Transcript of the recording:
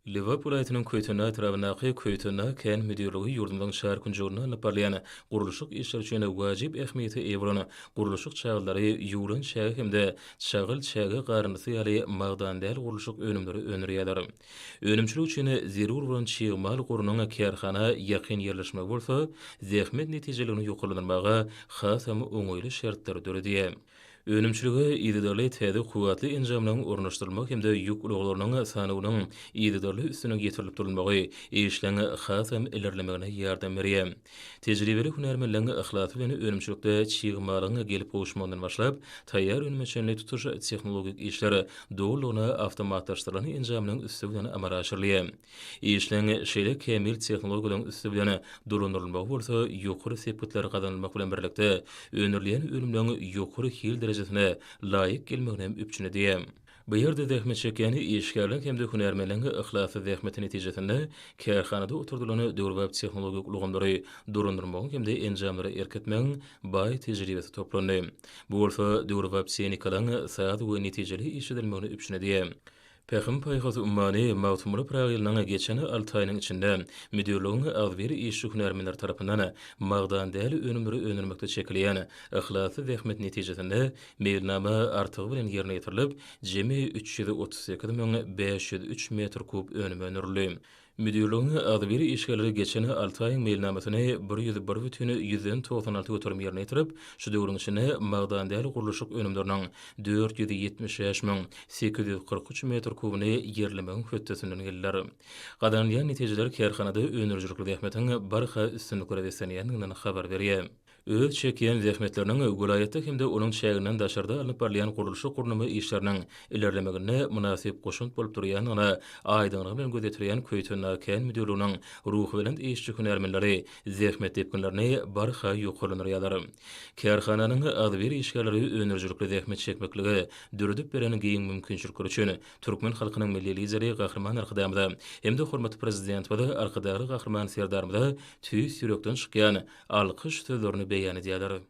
Lebap welaýatynyň Köýtendag etrabyndaky Köýtendag kän müdirligi ýurdumyzyň çar künjeginde alnyp barylýan gurluşyk işleri üçin wajyp ähmiýete eýe bolan gurluşyk çagyllary, ýuwlan çäge hem-de çagyl çäge garyndysy ýaly magdan däl gurluşyk önümleri öndürýärler. Önümçilik üçin zerur bolan çig mal gorunyň kärhana ýakyn ýerleşmegi bolsa, zähmet netijeligini ýokarlandyrmaga hasam oňaýly şertleri döredýär. Önümçilige yzygiderli täze kuwwatly enjamlaryň ornaşdyrylmagy hem-de ýük ulaglarynyň sanawynyň yzygiderli üstüniň ýetirilip durulmagy işleň hasam ilerlemegine ýardam berýär. Tejribeli hünärmenleň yhlasy bilen önümçilikde çig malyň gelip gowuşmagyndan başlap, taýýar önüme çenli tutuş tehnologik işler dolulygyna awtomatlaşdyrylan enjamlaryň üsti bilen amala aşyrylýar. Işleň şeýle kämil tehnologiýalaryň üsti bilen dolandyrylmagy bolsa ýokary sepgitler gazanylmak bilen birlikde, öndürilýän önümleň ýokary hil derejesine laýyk gelmegini hem üpjün edýär. Bu ýerde zähmet çekýän işgärleň hem-de hünärmenleň yhlasly zähmeti netijesinde kärhanada oturdylan döwrebap tehnologik ulgamlary dolandyrmagyň hem-de enjamlara erk etmegiň baý tejribesi toplandy. Bu bolsa döwrebap tehnikalaryň saz we netijeli işledilmegini üpjün edýär. Pähim-paýhas ummany Magtymguly Pyragy ýylynyň geçen alty aýynyň içinde müdirligiň agzybir işçi-hünärmenleri tarapyndan magdan däl önümleri öndürmekde çekilýän yhlasly zähmet netijesinde meýilnama artygy bilen ýerine ýetirilip, jemi 338 503 metr kub önüm öndürildi. Müdirligiň agzybir işgärleri geçen alty aýyň meýilnamasyny 101 bütin ýüzden 96% ýerine ýetirip, şu döwrüň içinde magdan däl gurluşyk önümleriniň 475 843 metr kubuny ýerlemegiň hötdesinden geldiler. Gazanylýan netijeler kärhanada öndürijilikli zähmetiň barha üstünliklere beslenýändiginden habar berýär. Öz çekýän zähmetleriniň welaýatda hem-de onuň çäginden daşarda alnyp barylýan gurluşyk-gurnama işleriniň ilerlemeginde mynasyp goşant bolup durýandygyna aýdyňlygy bilen göz ýetirýän Köýtendag kän müdirliginiň ruhubelent işçi-hünärmenleri zähmet depginlerini barha ýokarlandyrýarlar. Kärhananyň agzybir işgärleri öndürijilikli zähmet çekmeklige döredip beren giň mümkinçilikleri üçin Türkmen halkynyň Milli Lideri Gahryman Arkadagymyza hem-de hormatly Prezidentimiz Arkadagly Gahryman Serdarymyza tüýs ýürekden çykýan alkyş sözlerini beýan edýärler.